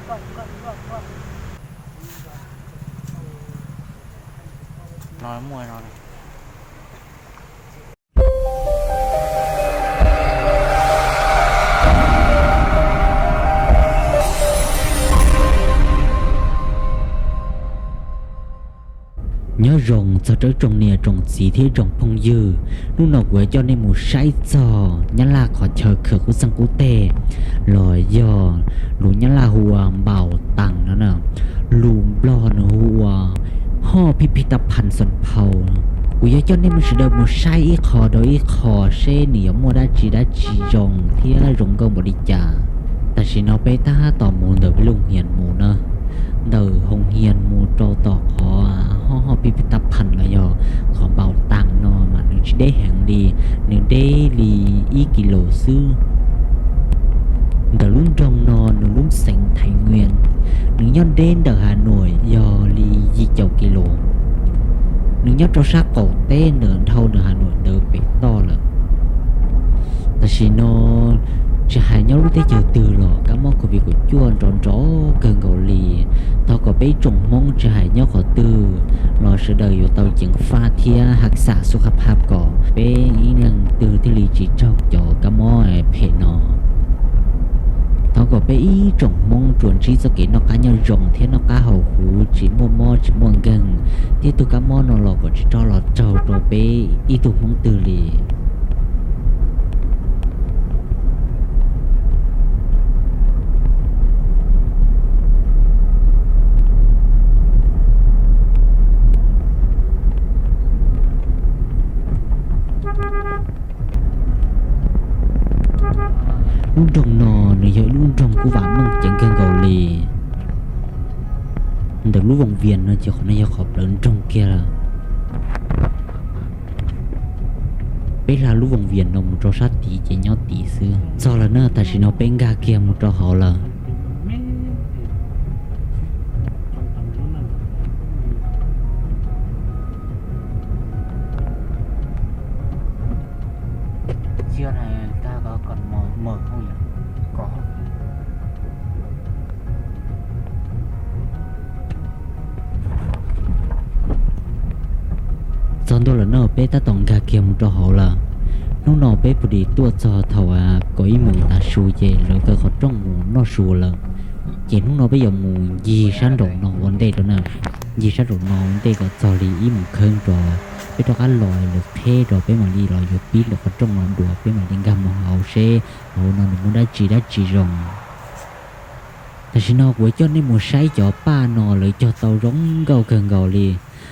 No muaj no. Nyob zoo txog rau tsoom niam tsoom txiv thiab tsoom phooj ywg, hnub no kuv yuav coj nej mus saib txog Nyab Laj qhov chaw khawm qub xeej qub teg, los yog lus Nyab Laj hu ua Npaus Taas no na, lus Nplog nws hu ua Hoj Phij Phij Taj Phan Xon Phau. Kuv yuav coj nej sawv daws mus saib ib qho rau ib qho seb nws yuav muaj dab tsi dab tsi zoo thiab zoo nkauj npaum li cas. Tam sim no peb tab tom mus ntawm Looj Hias mus na, ntawm Hoos Hias mus rau tom qhov Hoj Hoj Phij Phij Taj Phan los yog qhov Npaus Taas no mas nws tsis deb heev li, nws deb li ib kis lus xwb. Ntawm lub nroog no nws lub xeev Thaiv Nyias, nws nyob deb ntawm Has Nuam yog li yim caum kis lus. Nws nyob rau sab qaum teb ntawm dhau ntawm Has Nuam ntawd pem toj lawm. Tam sim no tsis hais nyob lub teb chaws twg los kab mob Covid kaum cuaj nrov nrov kawg nkaus li. Thov kom peb tsoom Hmoob tsis hais nyob qhov twg los sawv daws yuav tau ceev faj thiab hav xam xub qab phab kom peb ib leeg twg thiaj li tsis raug cov kab mob phem no. Thov kom peb ib tsoom Hmoob tsuas ntsib txoj kev noj qab nyob zoo thiab noj qab haus huv, tsis muaj mob tsis muaj nkeeg, thiab tus kab mob no los kom tsis txhob los raug rau peb ib tug Hmoob twg li. Lub nroog no nws yog ib lub nroog kuj vam meej ceev kawg nkaus li. Ntawm lub voos vias no ces qhov no yog qhov plawv nroog kiag lawm. Peb hla lub voos vias no mus rau sab tid ces nyob tid xwb. Txog lawm na, tam sim no peb nkag kiag mus rau hauv lawm. Txog ntua lawm no peb tab tom nkag kiag mus rau hauv lawm. Hnub no peb pus dis tuaj txog thaum kaum ib moos tav su ces lawv kaw qhov rooj mus noj su lawm. Ces hnub no peb yuav mus ncig sab nraum no ua ntej rau na, ncig sab nraum no ua ntej kom txog li ib moos kheeb rau peb rov qab los lawv qheb rau peb mam li los yuav pib lawv qhov rooj no dua peb mam li nkag mus hauv seb hauv no nws muaj dab tsi dab tsi zoo. Tam sim no kuv coj nej mus saib cov paj no lawv cog tau zoo nkauj kawg nkaus li.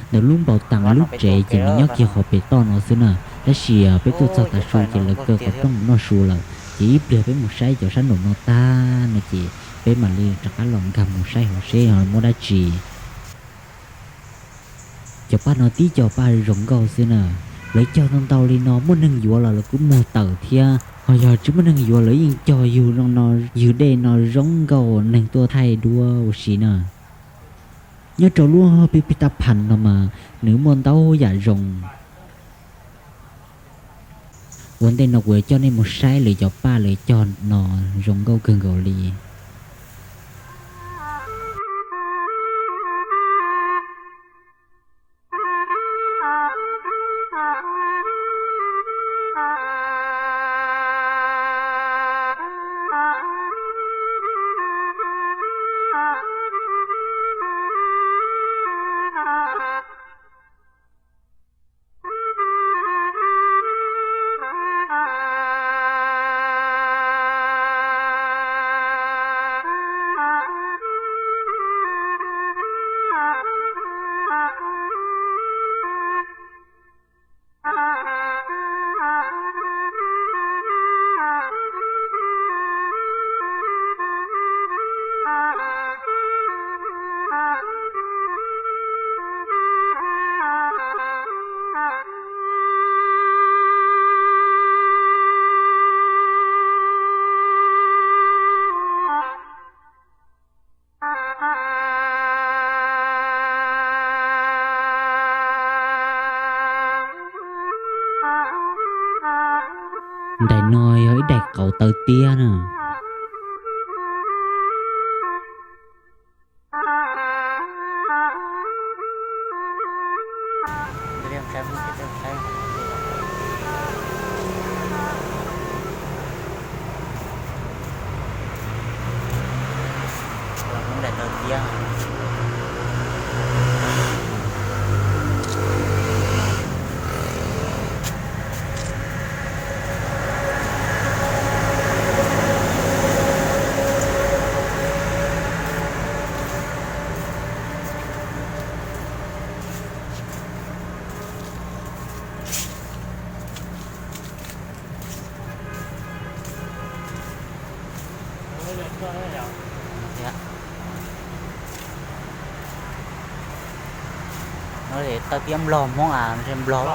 Ntawm lub npaus tas lub tsev ces nws nyob kiag qhov pem toj no xwb na, tab sis peb tuaj txog tav su ces lawv kaw qhov rooj mus noj su lawm. Ces ib pliag peb mus saib cov sab nraum no tag no ces peb mam li rov qab los nkag mus saib hauv seb ho muaj dab tsi. Cov paj no tib co paj zoo nkauj xwb na, lawv cog ntau ntau li no muaj neeg yuav los lawv kuj muag tawm thiab, ho yog tsis muaj neeg yuav lawv yeej cog yug no, yug dej no zoo nkauj neeg tuaj thaij duab ua si na. Nyob rau lub Hoj Phij Phij Taj Phan no mas nws muaj ntau yam zoo. Ua ntej no kuv yuav coj nej mus saib lawv cov paj lawv cog no zoo nkauj kawg nkaus li. Daim no yog ib daim qauv taw tiab na. No tawb tiab Nplog Hmoob as, ntshe Nplog.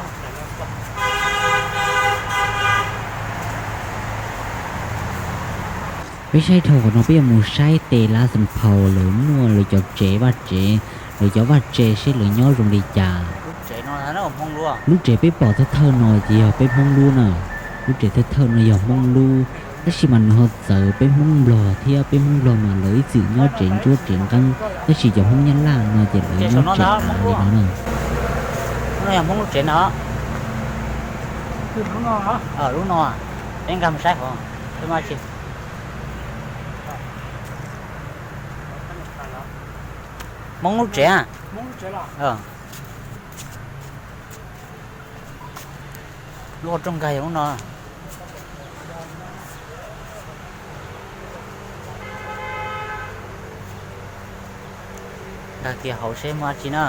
Peb saib dhau qhov no peb yuav mus saib tej lab xam phau lawv muaj lawv cov tsev vaj tsev, lawv cov vaj tse seb lawv nyob zoo li cas. Lub tsev peb pom thawj thawj no ces yog peb Hmoob lub na. Lub tsev thawj thawj no yog Hmoob lub, tab sis mas nws ho txawv peb Hmoob Nplog thiab, peb Hmoob Nplog mas lawv ib txwm nyob tsev ntsuab tsev nqeeb, tab sis cov Hmoob Nyab Laj no ces lawv nyob tsev av li no na. Lub no, peb nkag mus saib qhov, peb muaj tsi. Hmoob lub tsev. Lub qhov rooj nkag yog lub no. Nkag kiag hauv seb muaj dab tsi na.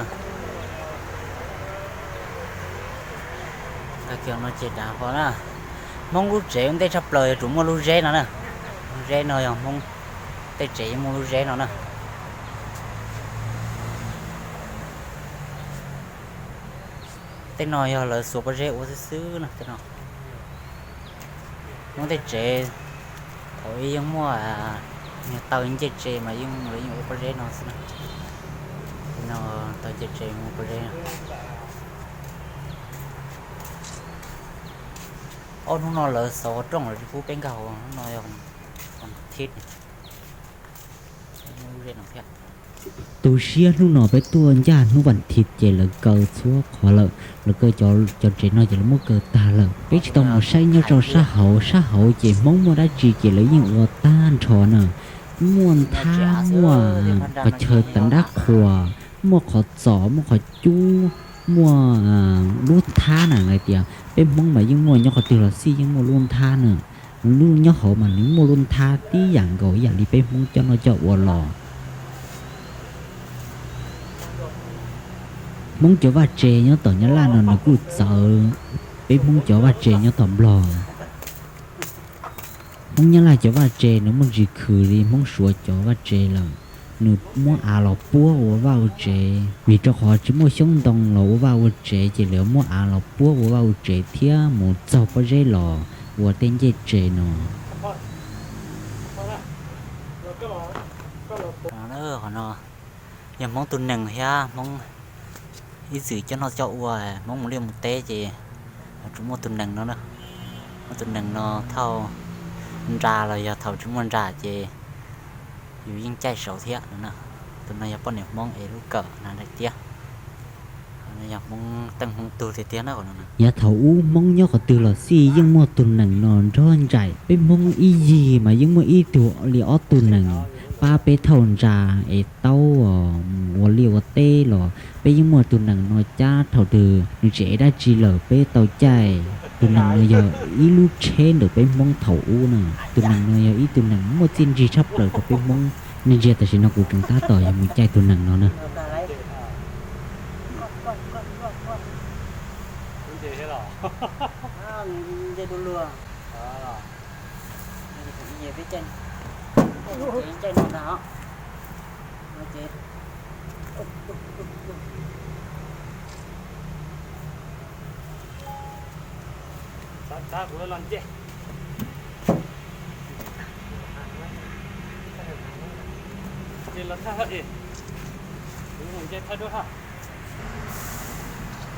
Nkag kiag no ces dav hov na. Hmoob lub tsev ua ntej tshaj plaws yuav tsum muaj lub zeb no na. Lub zeb no yog Hmoob tej tsev yeej muaj lub zeb no na. Tej no yog lawv xuas pob zeb ua xwb xwb na tej no. Hmoob tej tsev thaum ub yeej muaj, niag taw ncej tsev mas yeej lawv yeej ua pob zeb no xwb na. Tej no taw ncej tsev ua pob zeb no. Ob hnub no lawv xov rooj lawv tsis pub peb nkag hauv, hnub no yog vas thiv. Tu siab hnub no peb tuaj ncaj hnub vas thiv ces lawv kaw txhua qhov lawm, lawv kaw cov tsev no ces lawv muab kaw tag lawm. Peb tsis tau mus saib nyob rau sab hauv, sab hauv ces Hmoob muaj dab tsi ces lawv yeej ua tag nrho na. Muaj nthab, muaj qhov chaw tav nrab qhuas, muaj qhov txos, muaj qhov cub, muaj lub nthab na. Hais tias peb Hmoob mas yeej muaj nyob qhov twg los xij yeej muaj lub nthab na. Lub nyob hauv mas nws muaj lub nthab tib yam nkaus ib yam li peb Hmoob coj noj coj ua los. Hmoob cov vaj tse nyob tom Nyab Laj no nws kuj txawv peb Hmoob cov vaj tse nyob tom Nplog. Hmoob Nyab Laj cov vaj tse nws muaj ntsis khwv li Hmoob Suav cov vaj tse lawm. Nws muab av los puab ua vaj ua tsev, vim rau qhov tsis muaj xyoob ntoo los ua vaj ua tsev ces lawv muab av los puab ua vaj ua tsev thiab mus txaug pob zeb los ua tej ncej tsev no. Qhov no yog Hmoob tus nees thiab Hmoob ib txwm coj noj coj ua, Hmoob mus liaj mus teb ces yuav tsum muaj tus nees no na. Muaj tus nees no thaum nra los yog thaum tsis muaj nra ces yus yeej caij saud thiab no na. Tus no yog poj niam Hmoob es lub kawm na daim tiab. Yog Hmoob teej Hmoob tug tiag tiag na. Yav thaum ub Hmoob nyob qhov twg los xij yeej muaj tus nees no nrog nraim. Peb Hmoob ib yig mas yeej muaj ib tug li ob tug nees pab peb thauj ntsa es taub mus ua liaj ua teb los peb yeej muaj tus nees no cab. Thaum twg nws tseem dab tsi lawm peb tau caij. Tus nees no yog ib lub tsheb ntawm peb Hmoob thaum ub na. Tus nees no yog ib tug nees muaj txiaj ntsig tshaj plaws rau peb Hmoob. Nej ntsia tam sim no kuv tseem tab tom yuav mus caij tus nees no na.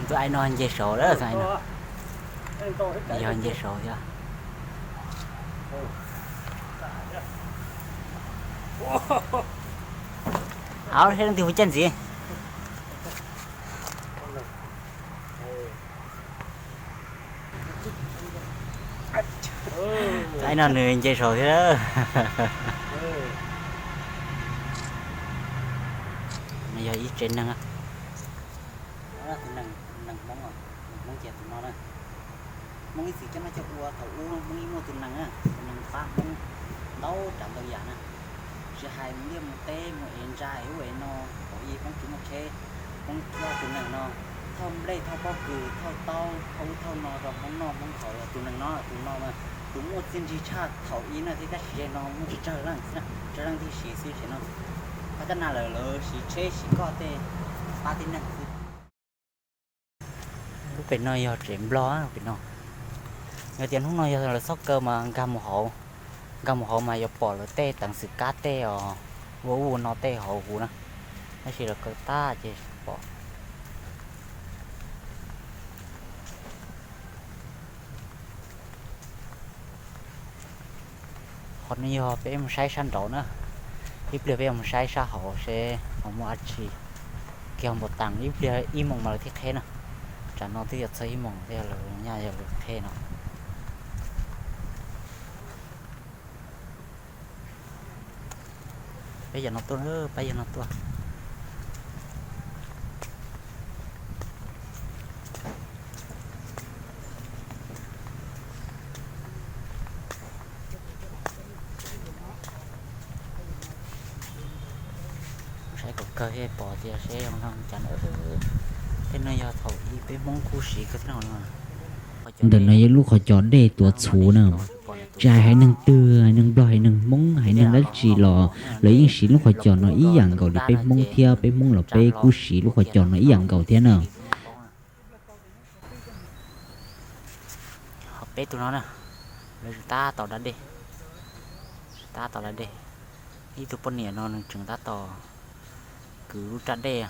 Tus aib no nce saud lawm, tus aib no yog nce saud thiab. Au, leej twg mus caij ntxiv. Tus aib no nws nce saud thiab. Yog ib tsev neeg, tus neeg, neeg Hmoob, neeg Hmoob ces tus no na. Hmoob ib txwm coj noj coj ua, thaum ub Hmoob ib muaj tus neeg, tus neeg pab Hmoob ntau tsav ntau yam na. Tsis hais mus liaj mus teb, mus ev ntsa ev ub ev no, thaum ub Hmoob tsis muaj tsheb, Hmoob coj tus neeg no thauj nplej, thauj pob kws, thauj taub, thauj ub thauj no rau Hmoob noj Hmoob haus. Yog tus neeg no, tus no mas tus muaj txiaj ntsig tshaj thaum ub na thiab, tab sis tseg no muaj tsis tsawg leej, tsawg leej thiaj siv xwb, tseg no. Phab caj nas lawm lawv siv tsheb siv koj tej pab tib neeg xwb. Lub pem no yog tsev Nplog pem no. Yog tias hnub no yog lawv txhob kaw mas nkag mus hauv, nkag mus hauv mas yuav pom lawv tej teev xwm kab tej os, ua ub ua no tej hauv huv na. Tab sis lawv kaw tag ces tsis pom. Qhov no yog peb mus saib sab nraud na, ib pliag peb yuav mus saib sab hauv seb ho muaj dab tsi. Kiag npau taws ib pliag ib moos mas lawv thiaj qheb na. Tsam no twb yuav txog ib moos thiab lawv nyaj yog lawv qheb no. Peb yog no tuaj, peb yog no tuaj. Saib kom kawg thiaj pom tias seb zoo li cas na. Tej no yog thaum ub peb Hmoob kub siv kawg thiab no. Ntawm no yog lub qhov cos dej tuav txhuv na. Tsis hais haiv neeg twg, haiv neeg Nplog, haiv neeg Hmoob, haiv neeg dab tsi los lawv yeej siv lub qhov cos no ib yam nkaus li peb Hmoob thiab, peb Hmoob los peb kuj siv lub qhov cos no ib yam nkaus thiab na. Ho peb tus no na, lawv tseem tab tom da dej, tab tom da dej. Ib tug poj niam no nws tseem tab tom kwv lub raj dej.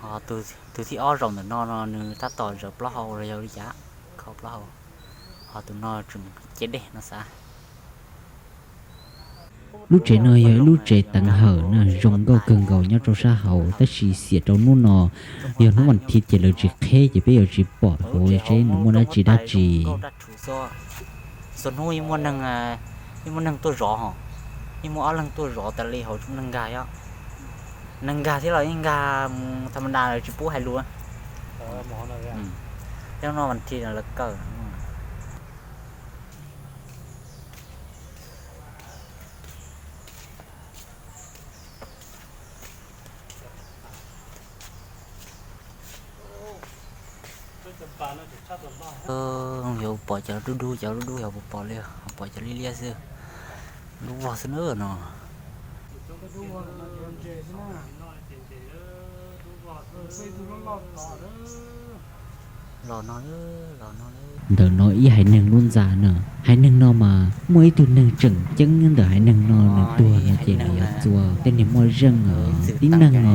Ho tus thib ob zaum ntawm no no nws tab tom zawv plaub hau los yog li cas, kho plaub hau. Ho tus no tseem ce dej no xav. Lub tsev no yog ib lub tsev teev hawm na, zoo nkauj kawg nkaus nyob rau sab hauv, tab sis xiam rau hnub no yog hnub vas thiv ces lawv tsis qheb ces peb yuav tsis pom hauv seb nws muaj dab tsi dab tsi. Txhua hnub yeej muaj neeg, yeej muaj neeg tuaj zov hos, yeej muaj ob leeg tuaj zov tas li hauv, tsis muaj neeg nkag os. Neeg nkag thiab los yeej nkag mus tha ma da, lawv tsis pub hais lus. Tej no vas thiv no lawv kaw. Yog pom cov dub dub, cov dub dub yog puas pom li, pom cov liab liab xwb. Dub vog xwb na no. Los no, los no. Ntawm no ib haiv neeg lub ntxa na. Haiv neeg no mas muaj ib tug neeg tseem ceeb ntawm haiv neeg no nws tuag no ces lawv yuav txua tej niag muaj zeej os, tib neeg os,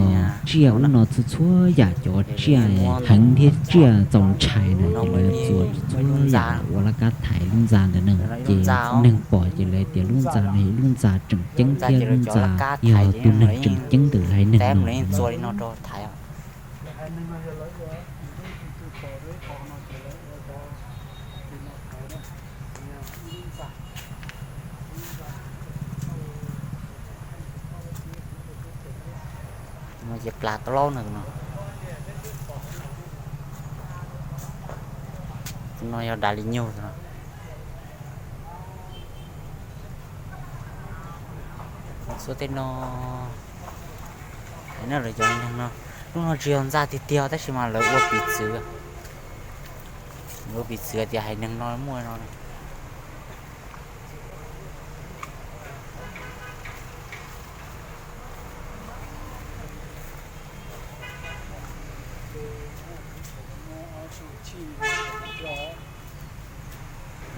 tsiaj ub no txhua txhua yam, cov tsiaj heev thiab tsiaj txaus ntshai na ces lawv yuav txua txhua yam ua laj kab thaiv lub ntxa ntawd na. Ces neeg pom ces lawv tias lub ntxa no yog lub ntxa tseem ceeb thiab lub ntxa yog tus neeg tseem ceeb ntawm haiv neeg no. No ces plas tau laub no. Tus no yog dav li nyug no. Xua tej no, no lawv cov neeg no, lub no tsis yog ntxa tiag tiag tab sis mas lawv ua piv txwv, lawv ua piv txwv tias haiv neeg no muaj no.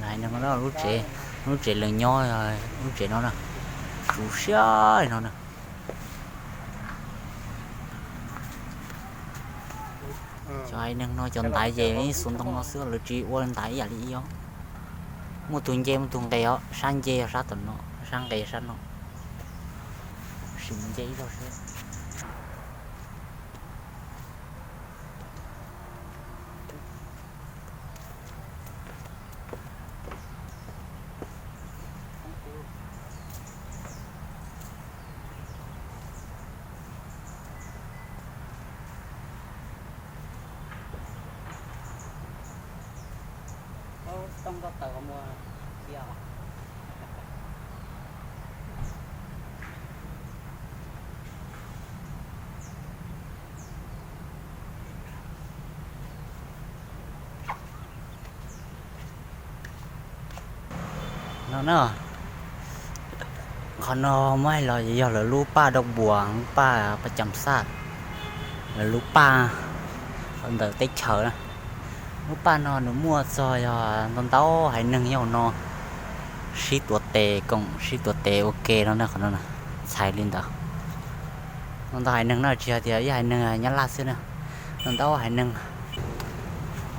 Haiv neeg no lub tsev, lub tsev lawv nyob, lub tsev no na, tsuv siab no na. Cov haiv neeg no cov ntaiv ces ib xuv ntoo no xwb, lawv tsis ua ntaiv ib yam li ib os. Muaj tus nce muaj tus nqes os, sab nce yog sab tom no, sab nqes sab no. Sim nce ib zaug seb. No na, qhov no muab hais los yog lawv lub paj dau buas, lub paj paj cam xaj, lawv lub paj ntawm teb chaws na. Lub paj no nws muaj txog yog ntau ntau haiv neeg nyob hauv no sib tuav tes koom sib tuav tes ua ke no na, qhov no txhais li ntawd. Ntau ntau haiv neeg no tsis hais tias ib haiv neeg Nyab Laj xwb na, ntau ntau haiv neeg,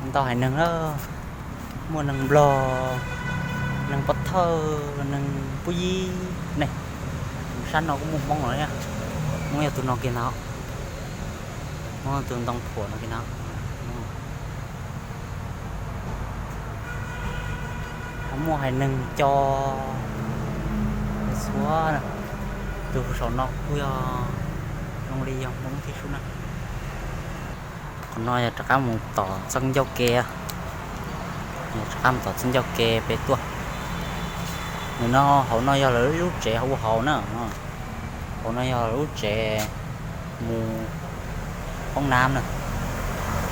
ntau haiv neeg na, muaj neeg Nplog, neeg Pov Thawj, neeg Puv Yib ne. Sab no kuj muaj Hmoob lawm thiab. Hmoob yog tus no kiag ntag, Hmoob tus ntoo thuam no kiag ntag. Muaj haiv neeg Co, txhua, tus saum no kuj yog zoo li yog Hmoob thiab sub na. Qhov no yog rov qab mus tom txoj ncauj ke, yog rov qab mus tom txoj ncauj ke pem tuaj. Nws no, hauv no yog lawv lub tsev ua hauv na. Hauv no yog lub tsev mus hoob nab na,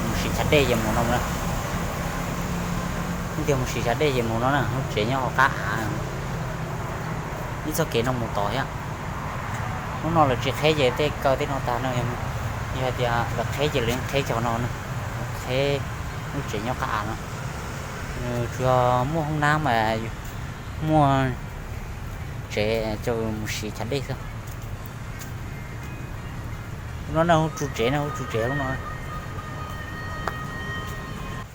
mus siv chav dej ces mus no na. Leej twg mus siv chav dej ces mus no na, lub tsev nyob hauv qab av. Ib txoj kev no mus tod thiab. Hnub no lawv tsis qheb ces tej kaw tej no tag no, yog hais tias lawv qheb ces lawv yeej qheb cov no na, qheb lub tsev nyob qab av no. Nws tsuas yog muaj hoob nab mas muaj tsev rau mus siv chav dej xwb. Lub no na, lub tsu tsev na, lub tsu tsev lub no.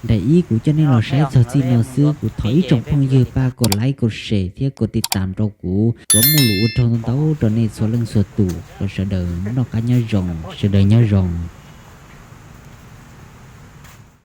Daim ib kuv coj nej los saib txog txij no xwb, kuv thov ib tsoom phooj ywg pab kom like, kom share thiab kom tiv tam rau kuv, kuv muaj lus ua rog ntau ntau rau nej txhua leej txhua tus. Kom sawv daws noj qab nyob zoo, sawv daws nyob zoo.